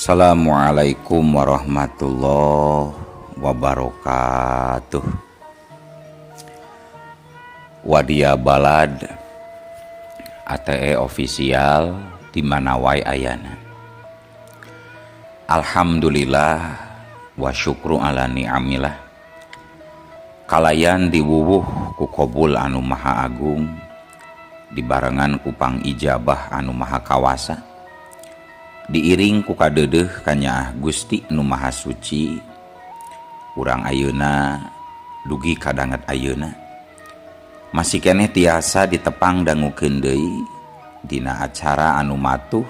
Assalamualaikum warahmatullahi wabarakatuh. Wadia Balad ATE official di mana wae ayana. Alhamdulillah wa syukru ala ni'amillah. Kalayan diwuwuh ku kobul anu maha agung, dibarengan ku pangijabah anu maha kawasa, diiring ku kadeudeuh kanyaah Gusti nu Maha Suci. Urang ayeuna dugi kadanget ayeuna masih keneh tiasa ditepang dangukeun deui dina acara anu matuh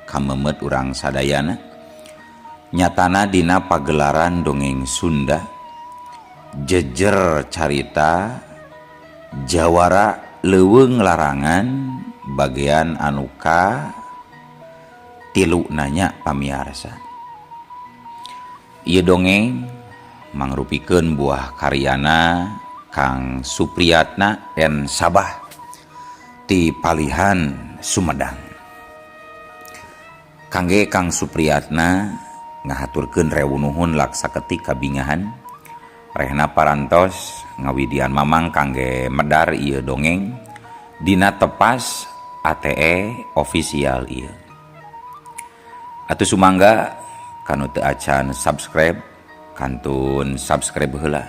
kamemet urang sadayana, nyatana dina pagelaran dongeng Sunda jejer carita Jawara Leuweung Larangan bagian anu ka tilu nanya. Pamiarsa, ieu dongeng mangrupikeun buah karyana Kang Supriyatna N Sabah ti Palihan, Sumedang. Kangge Kang Supriyatna ngahaturkeun rewu nuhun laksa ketik kabingahan rehna parantos ngawidian Mamang kangge medar ieu dongeng dina tepas ATE official ieu. Atuh sumangga kanu teu acan subscribe, kantun subscribe heula,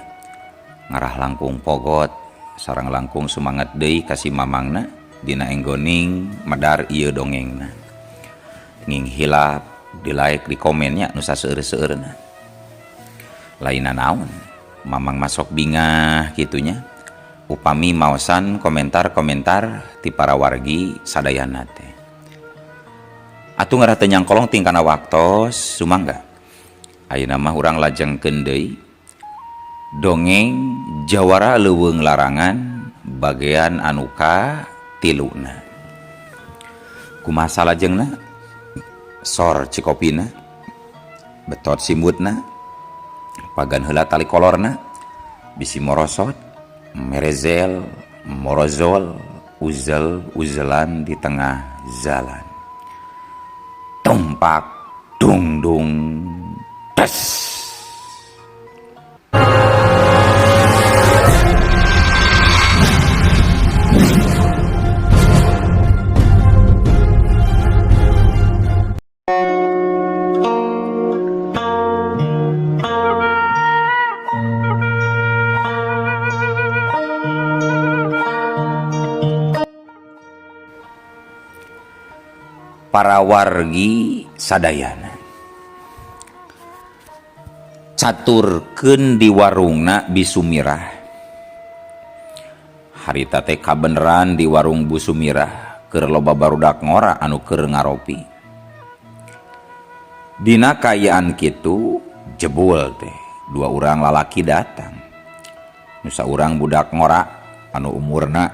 ngarah langkung pogot sareng langkung semangat deui kasih Mamangna dina enggoning medar ieu dongengna. Nging hilap di like, di komennya nu saseueur-seueurna. Lain naon, Mamang masuk bingah kitunya upami maosan komentar-komentar ti para wargi sadayana teh. Atuh ngarah teu nyangkolong tingkana waktos, sumangga ayeuna mah urang lajengkeun deui dongeng Jawara Leuweung Larangan bagian anu ka tiluna. Kumaha salajengna? Sor cikopina, betot simbutna, pagan heula tali kolorna, bisi morosot merezel morozol uzel uzelan di tengah jalan. Tumpak dung dung tes. Para wargi sadayana, caturkeun di warungna Bi Sumirah. Harita teh kabeneran di warung Bu Sumirah keur loba barudak ngora anu keur ngaropi. Dina kaayaan kitu, jebul teh dua urang lalaki datang. Nu saurang budak ngora anu umurna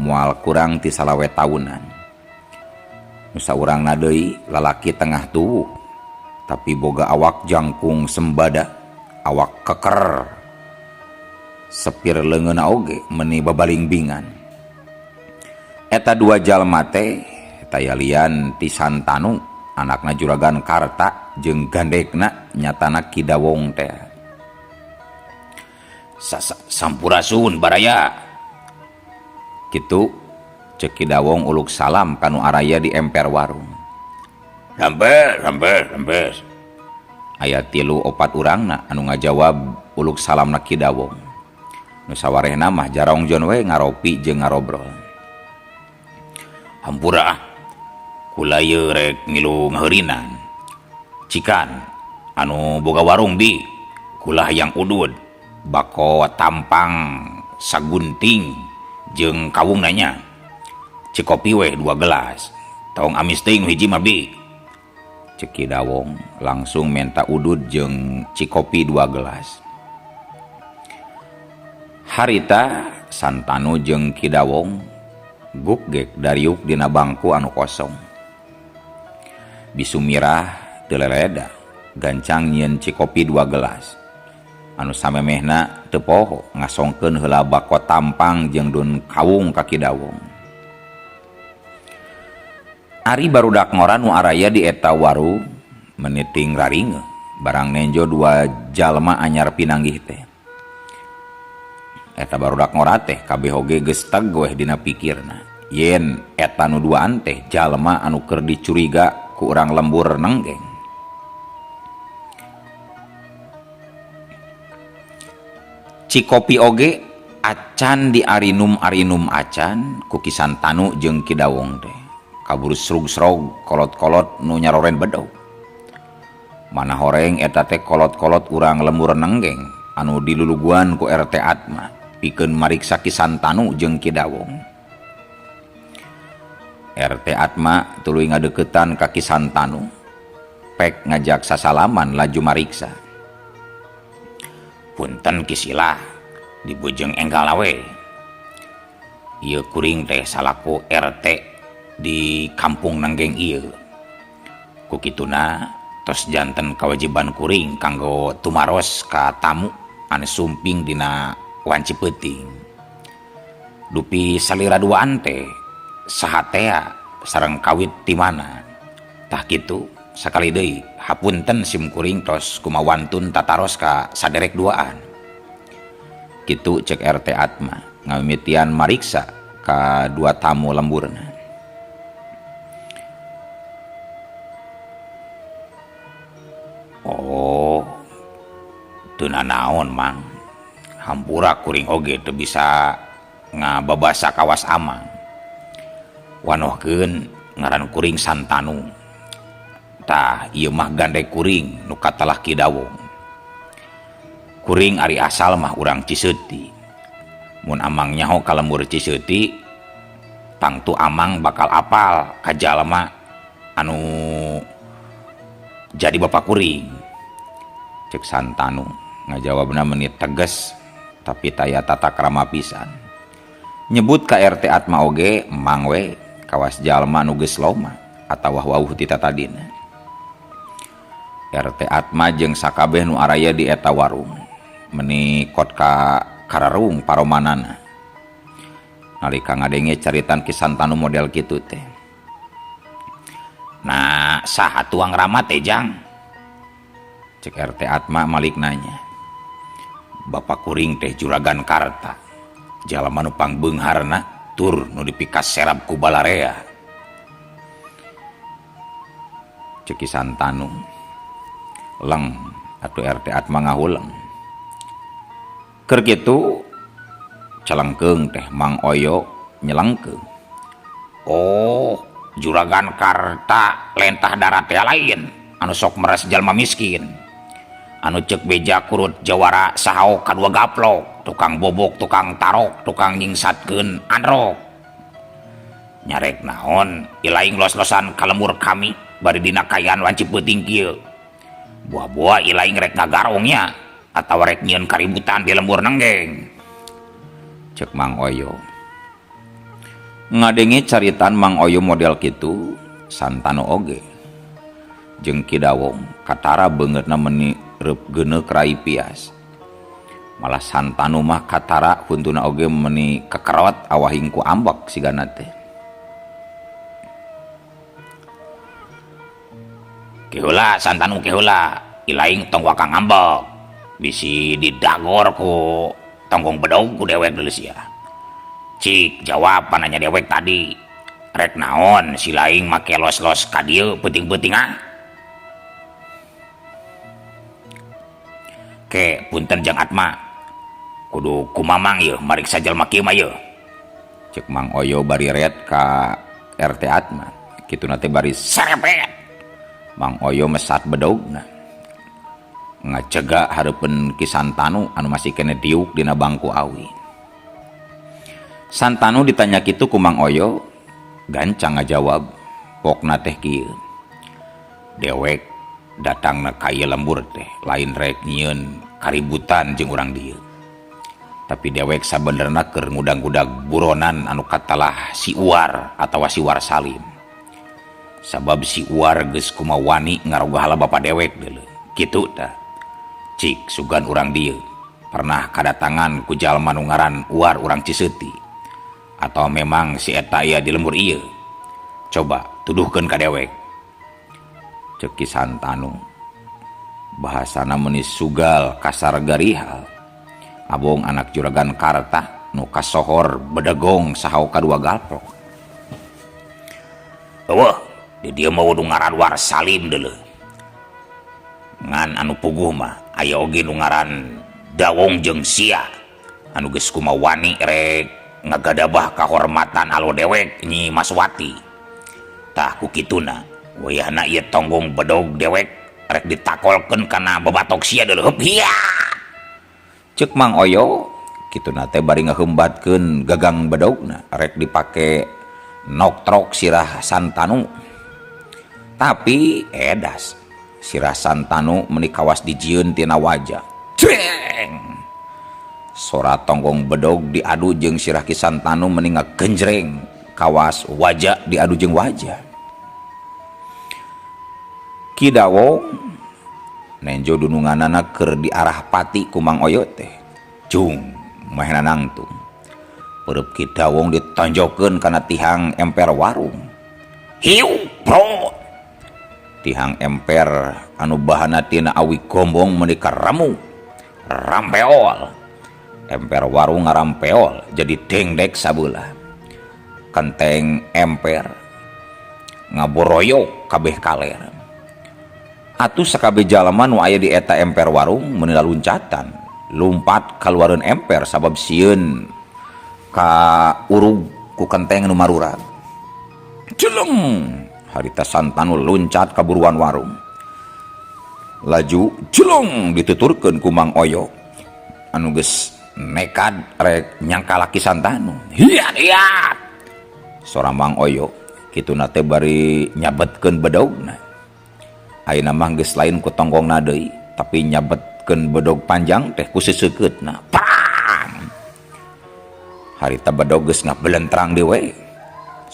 moal kurang ti 25 taunan. Nu saurangna deui lalaki tengah tuwuh tapi boga awak jangkung sembada, awak keker, sepir leungeunna oge meuni babalingbingan. Eta dua jalma teh taya lian ti Santanu, anakna Juragan Karta, jeung gandekna, nyatana Ki Dawong teh. "Sampurasun, baraya," kitu cek Ki Dawong uluk salam kanu araya di emper warung. "Rampes, rampes, rampes." Aya tilu opat urangna anu ngajawab uluk salamna Ki Dawong. Nu sawarehna mah jarongjon we ngaropi jeung ngarobrol. "Hampura ah, kula ieu rek ngilu ngaheurinan. Cikan anu boga warung, Bi, kula hayang udud bako tampang sagunting jeung kawung nanya. Cikopi weh dua gelas. Tong amis teuing hiji mah, Bi." Cek Ki Dawong langsung menta udud jeung cikopi dua gelas. Harita Santanu jeung Ki Dawong gukgek dariuk dina bangku anu kosong. Bi Sumirah teu leleda gancang nyieun cikopi dua gelas. Anu samemehna teu poho ngasongkeun heula bako tampang jeung dun kawung ka Ki Dawong. Ari barudak ngora nu araya di eta warung Meniting raringe barang nenjo dua jalma anyar pinanggih teh. Eta barudak ngora teh kabeh oge geus teg weh dina pikirna. Yen eta nu duaan teh jalma anu keur dicuriga ku urang lembur Nenggeng. Cikopi oge acan diarinum-arinum acan ku Ki Santanu jeung Ki Dawong teh. Kaburu srug-srog kolot-kolot nu nyaroren bedog. Mana horeng eta teh kolot-kolot urang lembur Nenggeng anu diluluguan ku RT Atma pikeun mariksa Ki Santanu jeung Ki Dawong. RT Atma tuluy ngadeukeutan ka Ki Santanu pek ngajak sasalaman laju mariksa. Punten Ki Silah dibujeng enggal we. Ieu kuring teh salaku RT di kampung Nenggeng ieu. Ku kituna tos janten kewajiban kuring kanggo tumaros ka tamu anu sumping dina wanci peuting. Dupi salira duaan teh saha tea sareng kawit ti mana. Tah kitu sakali deui hapunten sim kuring tos kumawantun tataros ka saderek duaan. Kitu cek RT Atma ngamimitian mariksa ka dua tamu lemburna. Oh, teu nanaon mang. Hampura kuring oge teu bisa ngababasa kawas amang. Wanohkeun ngaran kuring Santanu. Tah ieu mah gandeg kuring nu katalah Ki Dawong. Kuring ari asal mah urang Ciseuti. Mun amang nyaho ka lembur Ciseuti, tangtu amang bakal apal ka jalma anu jadi bapak kuring. Cek Santanu ngajawabna meni tegas tapi taya tata krama pisan. Nyebut ka RT Atma oge mang we kawas jalma nu geus loma atawa wauh ti tatadina. RT Atma jeung sakabeh nu araya di eta warung meni kot ka kararung paromanana. Nalika ngadenge caritan Ki Santanu model kitu teh. Nah, saha tuang ramat teh jang? Cek RT Atma malik nanya. Bapak kuring teh Juragan Karta. Jalma nu pangbeungharna tur nu dipikas serab ku balarea. Cek Ki Santanu. Leng atuh RT Atma ngahuleng. Keur kitu calengkeung teh Mang Oyo nyelengkeung. Oh, Juragan Karta lentah darat teh lain anu sok meres jalma miskin. Anu cek beja kurut jawara sahao kadua gaplok, tukang bobok, tukang tarok, tukang nyingsatkeun androk. Nyarek naon ilaing los-losan ka lembur kami bari dina kayan wanci peuting kieu. Buah-buah ilaing rek ngagarongnya atawa rek nyieun kaributan di lembur Nenggeng. Cek Mang Oyo. Ngadenge caritan Mang Oyo model kitu Santanu oge jeung Ki Dawong katara beungeutna meni reup geuneuk rai pias. Malah Santanu mah katara huntuna oge meni kekerot awahing ku ambek sigana teh. Keheula Santanu keheula ilaing tong waka ngambek bisi didagor ku tonggong bedog ku dewek deuleu sia. Cik jawab pananya dewek tadi. Rek naon si laing make los-los ka dieu peuting-peuting ah. Ke punten jang Atma. Kudu kumamang yeuh mariksa jalma kieu mah yeuh. Cek Mang Oyo bari ret ka RT Atma. Kituna teh bari serepet. Mang Oyo mesat bedogna. Ngacega hareupeun Ki Santanu anu masih keneh diuk dina bangku awi. Santanu ditanya kitu ku Mang Oyo, gancang ngajawab, pokna teh kieu. Dewek datangna ka ieu lembur teh lain rek nyieun kaributan jeung urang dieu. Tapi dewek sabenerna keur ngudag-ngudag buronan anu katalah si Uar atawa si War Salim. Sabab si Uar geus kumawani ngarogahala bapa dewek deuleu. Kitu tah. Cik sugan urang dieu pernah kadatangan ku jalma nu ngaran Uar urang Ciseuti. Atau memang si eta aya di lembur ieu. Coba tuduhkeun ka dewek. Cek Ki Santanu. Bahasana meuni sugal kasar garihal. Abong anak juragan Karta nu kasohor bedegong saha kadua galprok. Eueuh, di dieu mah nu ngaran Warsalim deuleuh. Ngan anu puguh mah aya oge nu ngaran Dawong jeung Sia anu geus kumaha wani rek ngagadabah kahormatan alo dewek Nyi Maswati. Tah ku kituna wayahna ieu tonggong bedog dewek rek ditakolkeun kana babatok sia deuleuh. Heup hiya. Cek Mang Oyo kituna teh bari ngaheumbatkeun gagang bedogna rek dipake noktrok sirah Santanu. Tapi edas sirah Santanu meuni kawas dijieun tina wajah. Jreng! Sora tonggong bedog diadu jeung sirah Ki Santanu meuni ngagenjreng kawas wajah diadu jeung wajah. Ki Dawong nenjo dununganana keur diarah pati ku Mang Oyo teh. Jung mahena nangtung. Peureub Ki Dawong ditonjokeun kana tihang emper warung. Hiu bro. Tihang emper anu bahana tina awi gombong meuni karemu rampeol. Emper warung ngarampeol jadi dengdek sabelah. Kenteng emper ngaboroyok kabeh kaler. Atuh sakabeh jalma nu aya di eta emper warung meuni laluncatan, lumpat kaluareun emper sabab sieun ka urug ku kenteng nu marurat. Jeleng harita Santanu luncat ka buruan warung. Laju jeleng dituturkeun ku Mang Oyo anu geus nekad rek nyangka laki Santanu. Hiat hiat. Sora Mang Oyo kituna teh bari nyabetkeun bedogna. Ayeuna mah geus lain ku tonggongna deui, tapi nyabetkeun bedog panjang teh ku seuseukeutna. Prang! Harita bedog geus ngabelentrang deui we.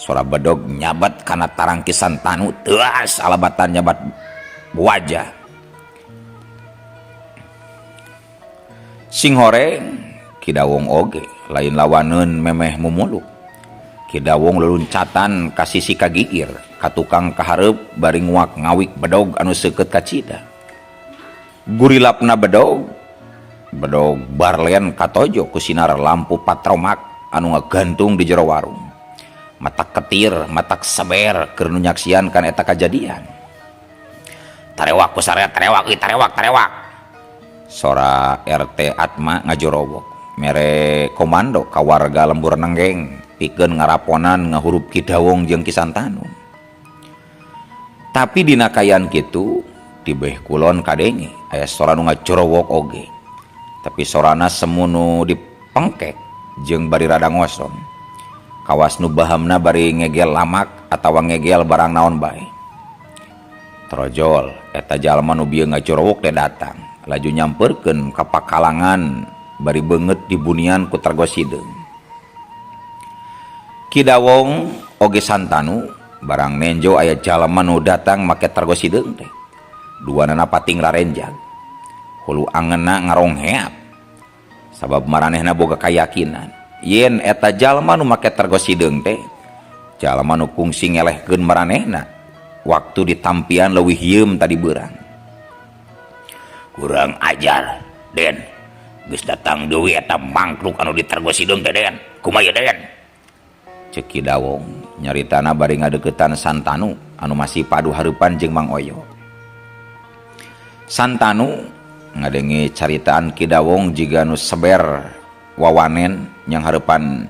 Sora bedog nyabat kana tarang Ki Santanu teuas alabatan nyabat wajah. Sing horeng Ki Dawong oge lain lawaneun memeh mumuluk. Ki Dawong leluncatan ka sisi kagigir, ka tukang kahareup bari nguak ngawik bedog anu seukeut kacida. Gurilapna bedog, bedog barlen katojo ku sinar lampu patromak anu ngagantung di jero warung. Matak ketir, matak seber keur nu nyaksian kan eta kajadian. Tarewak ku sarea tarewak euy tarewak tarewak. Sora RT Atma ngajorowok mere komando ka warga lembur nenggeng pikeun ngaraponan ngahurup Ki Dawong jeung Ki Santanu. Tapi dina kaayaan kitu di beh kulon kadenge aya sora nu ngajorowok oge. Tapi sorana semu nu dipengkek jeung bari rada ngosom. Kawas nu bahamna bari ngegel lamak atawa ngegel barang naon bae. Trojol eta jalma nu bieu ngajorowok teh datang laju nyamperkeun ka pakalangan bari beungeut dibunian ku tergo sideung. Ki Dawong oge Santanu barang nenjo aya jalma nu datang make tergo sideung teh. Duanana pating larenjag. Hulu angeunna ngarongheap. Sabab maranehna boga kayakinan yen eta jalma nu make tergo sideung teh jalma nu kungsi ngelehkeun maranehna waktu ditampian leuwih hieum tadi beurang. Kurang ajar, Den. Geus datang deui eta mangkluk anu ditergo sideung teh, Den. Kumaha ieu, Den? Ceuk Ki Dawong nyaritana bari ngadeukeutan Santanu anu masih padu hareupan jeung Mang Oyo. Santanu ngadenge caritaan Ki Dawong jiga nu seber wawanen yang hareupan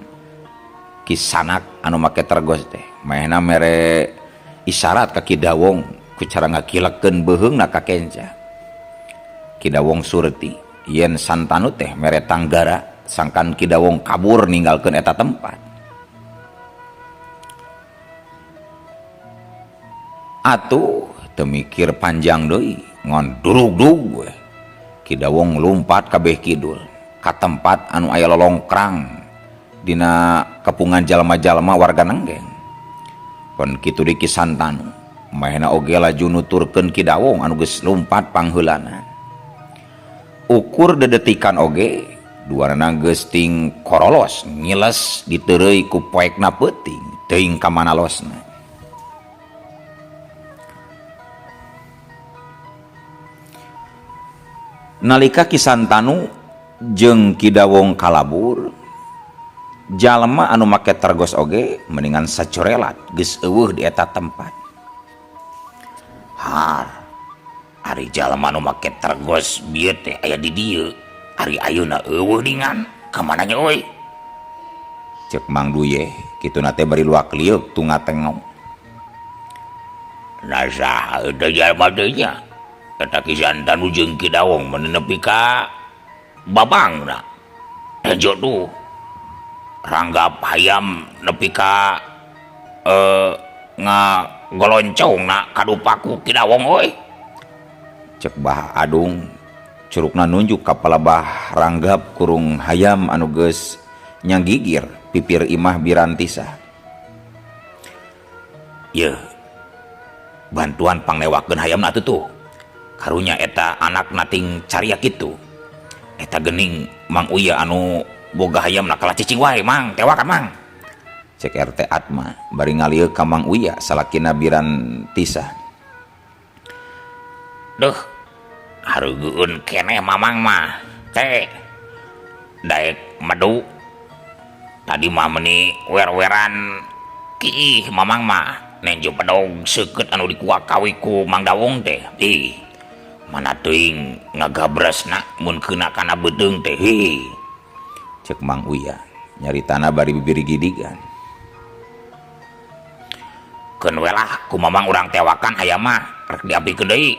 Ki Sanak anu make tergos teh. Maehna mere isyarat ka Ki Dawong ku cara ngakilekeun beuheungna ka kenca. Ki Dawong surti yen Santanu teh mere tanggara sangkan Ki Dawong kabur ninggalkeun eta tempat. Atuh teu mikir panjang deui ngon durug-dug we. Ki Dawong lumpat kabeh kidul ka tempat anu aya lolongkrang dina kepungan jalma-jalma warga nenggeng. Pon kitu di Ki Santanu mahena oge laju nuturkeun Ki Dawong anu geus lumpat pangheulana. Ukur dedetikan oge duanana geus ting korolos ngiles diteureuy ku poekna peuting teuing ka mana losna. Nalika Ki Santanu jeung Ki Dawong kalabur, jalma anu make tergos oge mendingan sacorelat geus eueuh di eta tempat. Har, ari jalma nu make tergos bieu teh aya di dieu, ari ayeuna eueuh ningan, ka mana nya euy? Cek Mang Duye, kituna teh bari luak lieuk tunga tengok. Nah saha eta jalma teh nya? Eta Ki Santanu jeung Ki Dawong meni nepi ka babangna. Hejo tuh ranggap hayam nepi ka ngagoloncongna kadupaku Ki Dawong euy. Cek Bah Adung curugna nunjuk ka palebah ranggap kurung hayam anu geus nyanggigir pipir imah Birantisah. Yeuh, bantuan pangnewakeun hayamna atuh tuh. Karunya eta anak nating caria kitu. Eta geuning Mang Uya anu boga hayamna kalah cicing wae Mang, tewakan Mang. Cek RT Atma bari ngalieuk ka Mang Uya salakina Birantisah. Duh, hareugeun keneh Mamang mah. Teh daek madu. Tadi mah meni wer-weran kiih Mamang mah. Nenjo pedog seukeut anu dikuak-kawi ku Mang Dawong teh. Ih, mana teuing ngagabresna mun keuna kana beuteung teh. Hi. Cek Mang Uya nyaritana bari bibir gidigan. Keun we lah ku Mamang urang tewakan hayam mah rek diapikeun deui.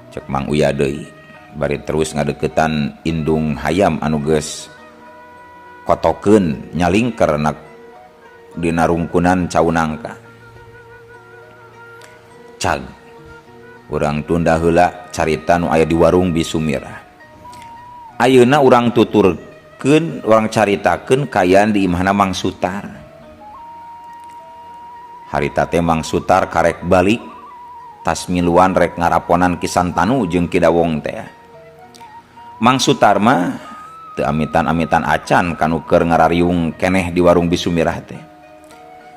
Cek Mang Uya deui bari terus ngadeukeutan indung hayam anu geus kotokeun nyalingker na dina rungkunan cau nangka. Cag urang tunda heula carita nu aya di warung Bisumirah. Ayeuna urang tuturkeun, urang caritakeun kaayaan di imahna Mang Sutar. Harita teh Mang Sutar karek balik tas miluan rek ngaraponan Ki Santanu jeung Ki Dawong teh. Mang Sutar mah teu amitan-amitan acan kanu keur ngarariung keneh di warung Bisumirah teh.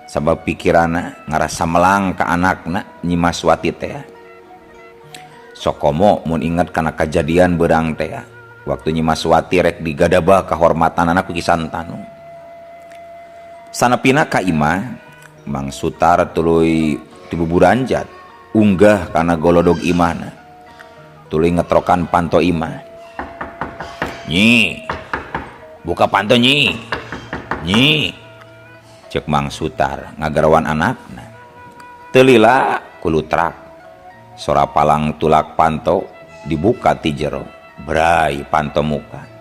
Sabab pikiranna ngarasa melang ka anakna Nyi Mas Wati teh. Sokomo mun inget kana kajadian beurang teh waktu Nyi Mas Wati rek digadabah kahormatanana ku Ki Santanu. Sanepina ka imah Mang Sutar tuluy tibuburanjat unggah kana golodog imahna. Tuluy ngetrokan panto imah. Nyi, buka panto nyi. Nyi, cek Mang Sutar ngagarawan anakna. Teu lila kulutrak sora palang tulak panto dibuka ti jero. Bray panto muka.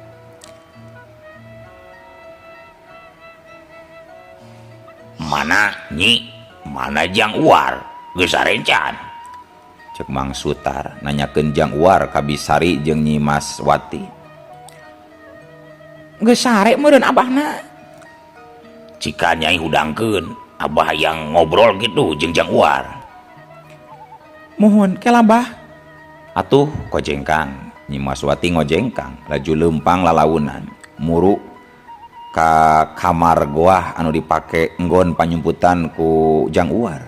Mana nyi, mana Jang Uar geus sarencan. Cek Mang Sutar nanyakeun Jang Uar ka Bisari jeung Nyi Mas Wati. Geus sare meureun abahna. Cika nyai hudangkeun, abah yang ngobrol gitu jeung Jang Uar. Mohon kelabah. Atuh kojengkang, Nyi Mas Wati ngojengkang, laju leumpang lalaunan, muru ka kamar goah anu dipake enggon panyumputan ku Jang Uar.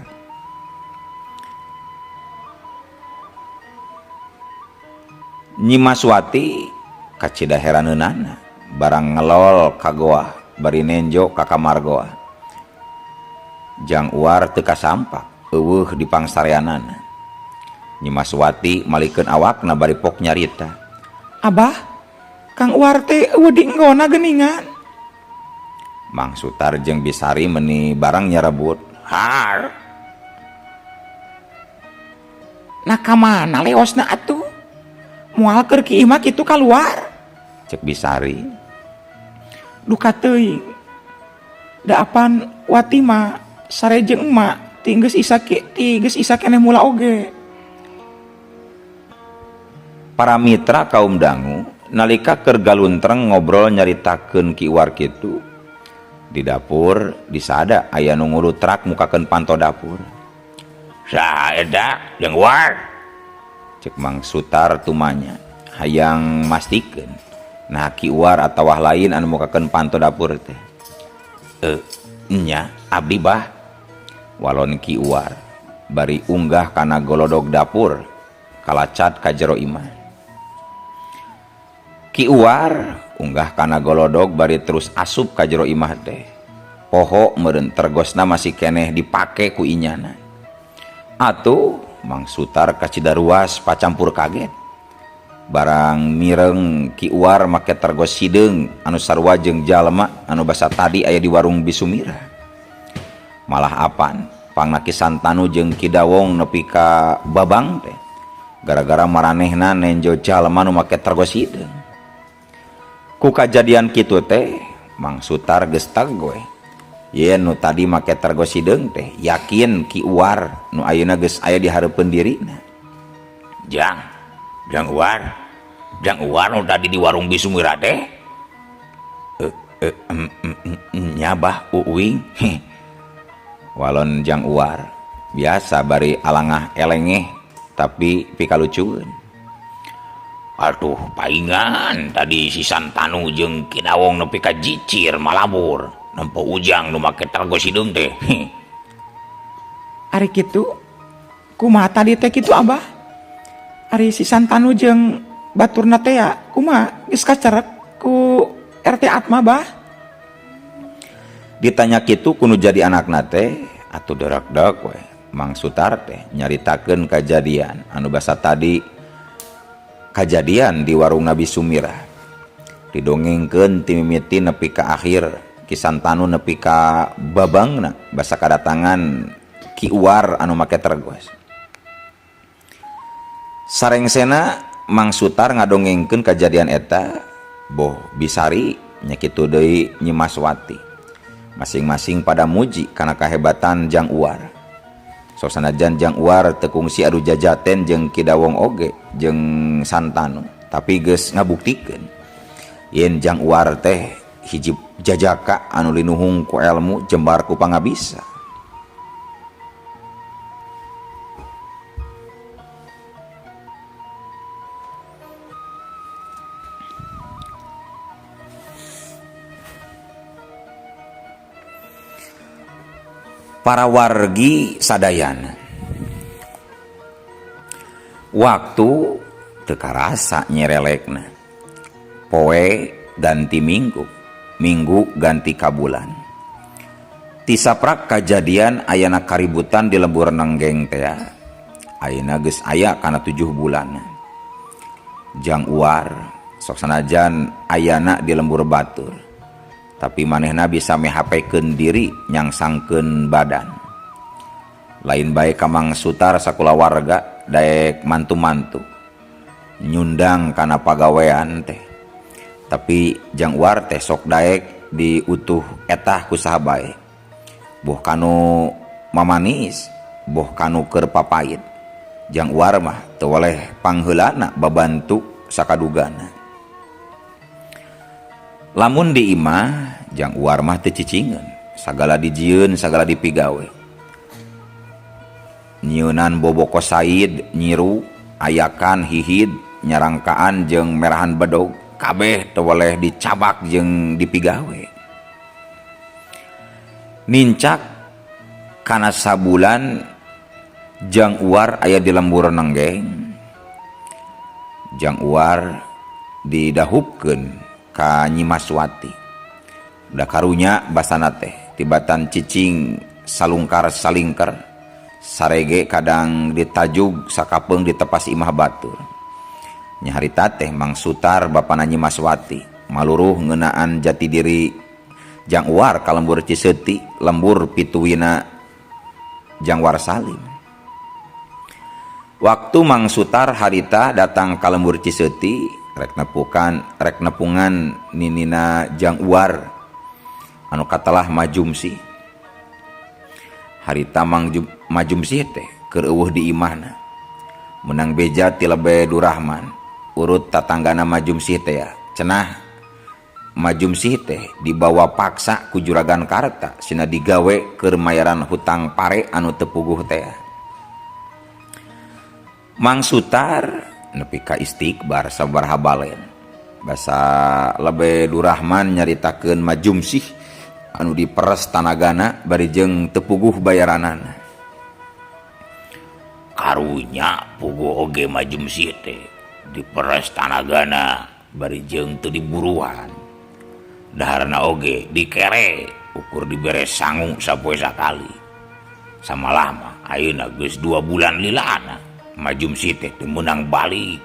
Nyi Mas Wati kacida heraneunana, barang ngelol ka goah bari nenjo ka kamar goah. Jang Uar teu kasampak, eueuh di pangsareanana. Nyi Mas Wati malikeun awakna bari pok nyarita. Abah, Kang Uar teh eueuh di enggona geuningan. Mang Sutar jeung Bisari meni barang nyarebut. Har. Nah ka mana leosna atuh? Moal keur ki imah kitu kaluar. Cek Bisari. Duka teuing. Da apan Wati mah sare jeung emak ti geus isa ki, ti geus isa keneh mula oge. Para mitra kaum dangu nalika keur galuntreng ngobrol nyaritakeun Ki Uar kitu. Di dapur disada aya nu ngulutrak mukakeun panto dapur. Saha eta jeung Uar? Cek Mang Sutar tumanya hayang mastikeun nah Ki Uar atawa lain anu mukakeun panto dapur teh. Nya abdi bah. Walon Ki Uar bari unggah kana golodog dapur kalacat ka jero imah. Ki Uwar unggah kana golodog bari terus asup ka jero imah teh. Poho meureun tergosna masih keneh dipake ku inyana. Atuh Mang Sutar kacida ruas pacampur kaget. Barang mireng Ki Uwar make tergos hideung anu sarua jeung jalma anu basa tadi aya di warung Bisumira. Malah apan pangna Ki Santanu jeung Ki Dawong nepi ka babang teh gara-gara maranehna nenjo jalma nu make tergos hideung. Ku kajadian kitu teh Mang Sutar geus tag we. Yen nu tadi make tergos hideung teh yakin Ki Uwar nu ayeuna geus aya di hareupeun dirina. Jang, Jang Uwar, Jang Uwar nu tadi di warung Bisumira teh. Nya bah uing. Walon Jang Uwar biasa bari alangah elengeh tapi pikalucueun. Aduh paingan tadi si Santanu jeung Ki Dawong nepi ka jicir malabur nempo ujang nu make tergos hideung teh. Ari kitu kumaha tadi teh kitu Abah? Ari si Santanu jeung baturna teh ya kumaha geus kacerek ku RT Atma bah? Ditanya kitu kunu jadi anakna teh atuh derak-derak we. Mang Sutar teh nyaritakeun kajadian anu basa tadi kajadian di warung Nabi Sumirah. Didongengkeun ti mimiti nepi ka akhir Ki Santanu nepi ka babangna basa kadatangan Ki Uwar anu make tergos. Sarengsena Mang Sutar ngadongengkeun kajadian eta boh Bisari nya kitu deui Nyi Maswati. Masing-masing pada muji kana kahebatan Jang Uwar. Sok sanajan Jang Uwar teu kungsi adu jajaten jeung Ki Dawong oge jeung Santanu, tapi geus ngabuktikeun yen Jang Uwar teh hiji jajaka anu linuhung ku elmu jembar ku pangabisa. Para wargi sadayana waktu teu karasa nyerelekna, poe ganti minggu, minggu ganti kabulan. Tisaprak kajadian ayana kaributan di lembur Nenggeng teh ayeuna geus aya kana 7 bulan. Jang Uwar sok sanajan ayana di lembur batur, tapi manehna bisa mehapekeun diri nyangsangkeun badan. Lain bae ka Mang Sutar sakulawarga daek mantu-mantu nyundang kana pagawean teh, tapi Jang Uwar teh sok daek diutuh etah ku saha bae, boh kanu mamanis boh kanu keur papait. Jang Uwar mah teu weleh pangheulana babantu sakadugana. Lamun di imah Jang Uwar mah teu cicingeun, sagala dijieun sagala dipigawe. Nyieunan boboko said, nyiru, ayakan, hihid, nyarangkaan jeung merahan bedog, kabeh teu weleh dicabak jeung dipigawe. Nincak kana sabulan Jang Uwar aya di lembur Nenggeng. Jang Uwar didahupkeun ka Nyi Maswati. Da karunya basana teh tibatan cicing salungkar salingker sarege kadang ditajug sakapeung ditepas imah batur. Nyaharita teh Mang Sutar bapana Nyi Maswati maluruh ngeunaan jati diri Jang Uwar ka lembur Ciseuti, lembur pituwina Jang War Salim. Waktu Mang Sutar harita datang ka lembur Ciseuti rek nepungan ninina Jang Uwar anu katelah Majumsih. Harita Mang Majumsih teh keur eueuh di imahna. Menang beja ti Lebe Durahman urut tatanggana Majumsih teh ya. Cenah Majumsih teh dibawa paksa ku Juragan Karta sina digawe keur mayaran hutang pare anu teu puguh teh. Mang Sutar nepi ka istikbar sabaraha balen. Basa Lebe Durahman nyaritakeun Majumsih anu diperes tanagana bari jeung teu puguh bayaranana. Karunya puguh oge Majumsih teh diperes tanagana Bari jeung teu diburuan. Daharna oge dikere ukur dibere sangu sapoe sakali. Samalah mah ayeuna geus 2 bulan lilana Majumsi teh teu meunang balik.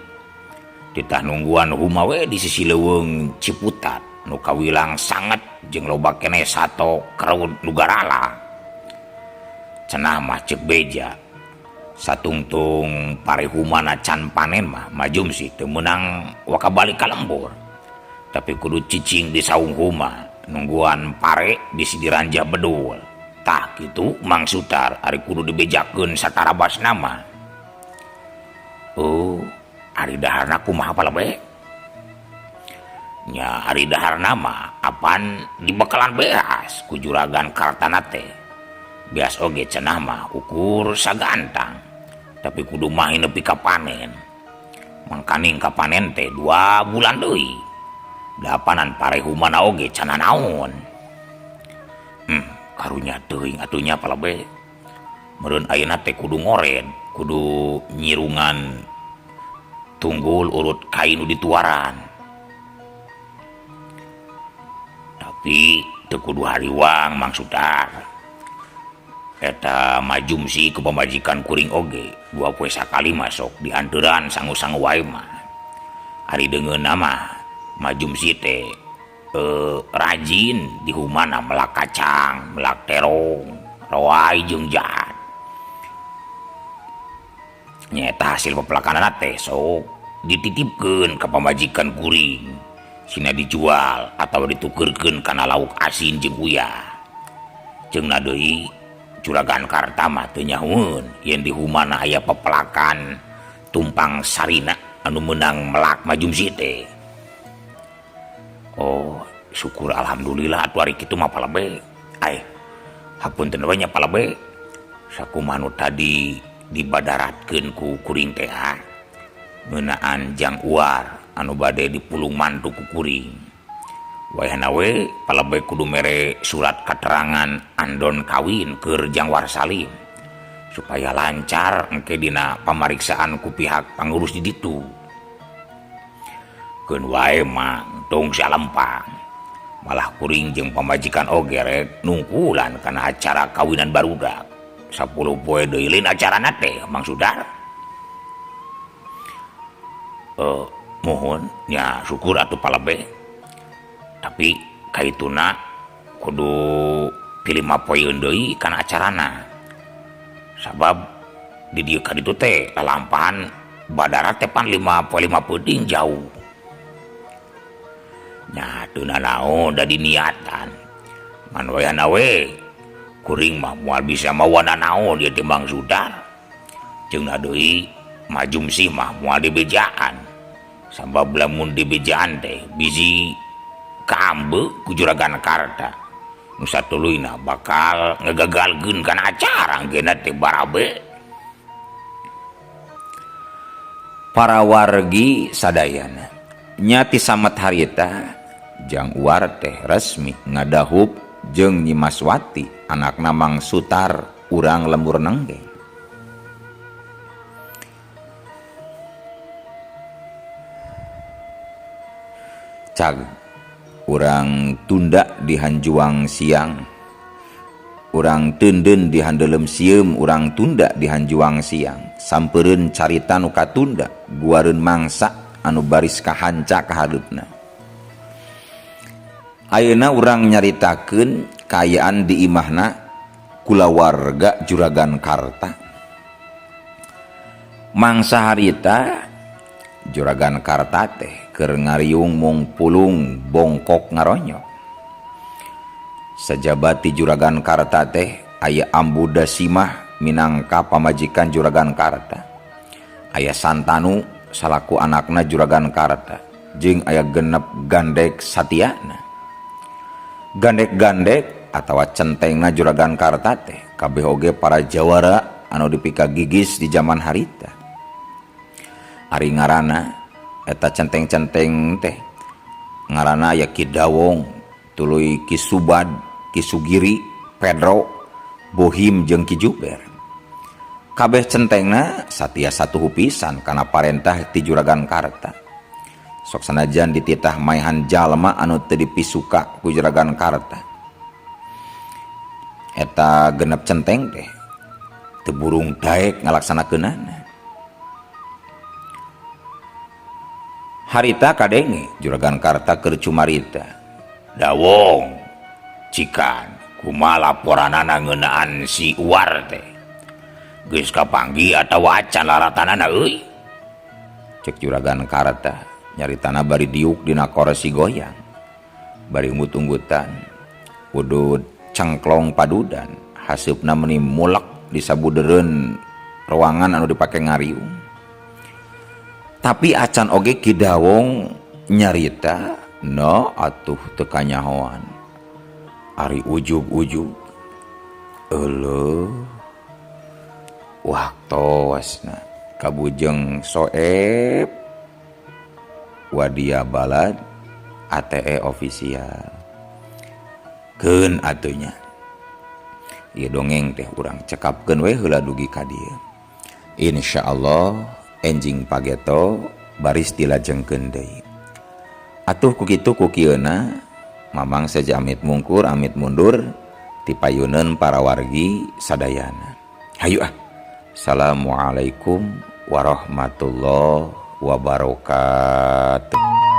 Titah nungguan huma we di sisi leuweung Ciputat nu kawilang sanget jeung loba keneh sato kerud nu garala. Cenah mah ceuk beja satungtung pare humana can panen mah Majumsi teu meunang waka balik ka lembur. Tapi kudu cicing di saung huma nungguan pare bisi diranjah bedul. Tah kitu Mang Sutar ari kudu dibejakeun satarabasna mah. Oh, ari daharna kumaha palebe? Nya ari daharna mah apan dibekalan beas ku juragan Kartana teh. Beas oge cenah mah ukur sagantang, tapi kudu mahi nepi ka panen. Mangkaning ka panen teh 2 bulan deui. Dapanan pare humana oge cenah naon. Karunya teuing atuh nya palebe. Meureun ayeuna teh kudu ngored, kudu nyirungan tunggul urut kain nu dituaran. Tapi teu kudu hariwang Mang Sutar. Eta Majumsi ku pamajikan kuring oge 2 poe sakali masuk dianteuran sangu-sangu wae mah. Ari deungeunna mah Majumsi teh rajin di humana melak kacang, melak terong, roai jeung jahat. Nyaeta hasil pepelakanana teh sok dititipkeun ka pamajikan kuring. Sina dijual atawa ditukeurkeun kana lauk asin jeung uyah. Ceungna deui Juragan Karta mah teu nyahueun yen di humana aya pepelakan tumpang sarina anu meunang melak Majumsi teh. Oh, syukur alhamdulillah atuh ari kitu mah palebe. Aeh, hapunten we nya palebe. Sakumaha nu tadi dibadaratkeun ku kuring teh ngeunaan jang uar anu bade dipulung mantu ku kuring. Wayahna we palebe kudu mere surat katerangan andon kawin keur jang Warsalim supaya lancar engke dina pamariksaan ku pihak pangurus di ditu. Keun wae mah tong salempang. Malah kuring jeung pamajikan oge rek nungkulan kana acara kawinan barudak. 10 poe deui lain acarana teh Mang Sudar. Mohon nya syukur atuh palebe. Tapi kaituna kudu pilih mapoeun deui kana acarana. Sabab di dieu ka ditu teh lalampahan badara teh pan 5 poe 5 peuting jauh. Nya teu nanaon da diniatan. Ngan wayahna we kuring mah moal bisa mawa nanaon ieu teh Mang Sudar. Ceungna deui Majumsi mah moal dibejaan. Sabab lamun dibejaan teh bisi kaambe ku Juragan Karta. Nu satuluyna bakal ngagagalkeun kana acara geuna teh barabe. Para wargi sadayana nya ti samet harita Jang Uar teh resmi ngadahup jeung Nyi Maswati anakna Mang Sutar urang lembur nenggeng. Cag urang tunda di hanjuang siang, urang teunden di handelem sieum, urang tunda di hanjuang siang. Sampereun carita nu katunda, guareun mangsa anu baris kahanca kahareupna. Ayeuna urang nyaritakeun kaayaan di imahna kulawarga Juragan Karta. Mangsa harita Juragan Karta teh keur ngariung mung pulung bongkok ngaronyok. Sajabati Juragan Karta teh aya Ambu Dasimah minangka pamajikan Juragan Karta. Aya Santanu salaku anakna Juragan Karta jeung aya genep gandek satiana. Gandek-gandek atawa centengna Juragan Karta teh kabeh oge para jawara anu dipikagigis di zaman harita. Ari ngaranna eta centeng-centeng teh ngaranna aya Ki Dawong, tuluy Ki Subad, Ki Sugiri, Pedro, Bohim jeung Ki Juber. Kabeh centengna satia satuhu pisan kana parentah ti Juragan Karta. Sok sanajan dititah maehan jalma anu teu dipisuka ku Juragan Karta. Eta genep centeng teh teu burung daek ngalaksanakeunana. Harita kadenge Juragan Karta keur cumarita. Dawong cikan kumaha laporanana ngeunaan si Uwar teh. Geus kapanggih atawa acan laratanana euy. Cek Juragan Karta nyaritana bari diuk dina korsi goyang. Bari unggut-unggutan udud cengklong padudan haseupna meuni mulek di sabudereun ruangan anu dipake ngariung. Tapi acan oge Ki Dawong nyarita no atuh teu kanyahoan. Ari ujug-ujug euleuh waktosna kabujeng Soeb Wadia Balad ATE official. Keun atunya. Ieu dongeng teh urang cekapkeun we heula dugi ka dieu. Insyaallah enjing pageto baris dilajengkeun deui. Atuh ku kitu ku kieuna Mamang seja amit mungkur amit mundur ti payuneun para wargi sadayana. Hayu ah. Assalamualaikum warahmatullahi wabarakatuh.